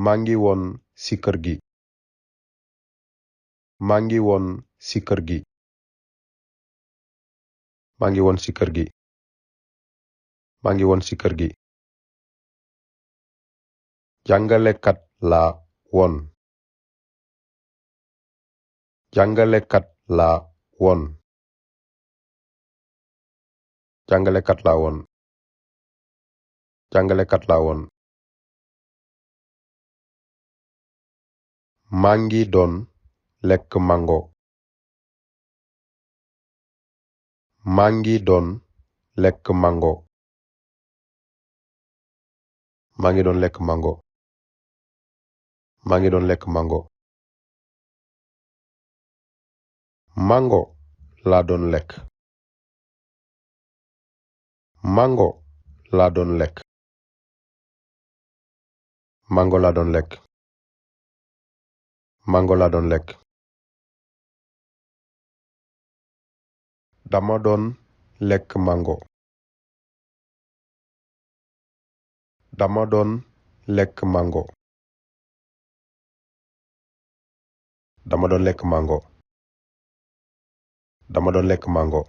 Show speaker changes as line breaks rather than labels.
maa ngi woon ci kër gi. maa ngi woon ci kër gi. maa ngi woon ci kër gi. maa ngi woon ci kër gi. jàngalekat laa woon. jàngalekat laa woon. jàngalekat laa woon. jàngalekat laa woon. maa ngi doon lekk mango. maa ngi doon lekk mango. maa ngi doon lekk mango. maa ngi doon lekk mango. mango laa doon lekk. mango laa doon lekk. mango laa doon lekk. mango laa doon lekk. dama doon lekk mango. dama doon lekk mango. dama doon lekk mango. dama doon lekk mango.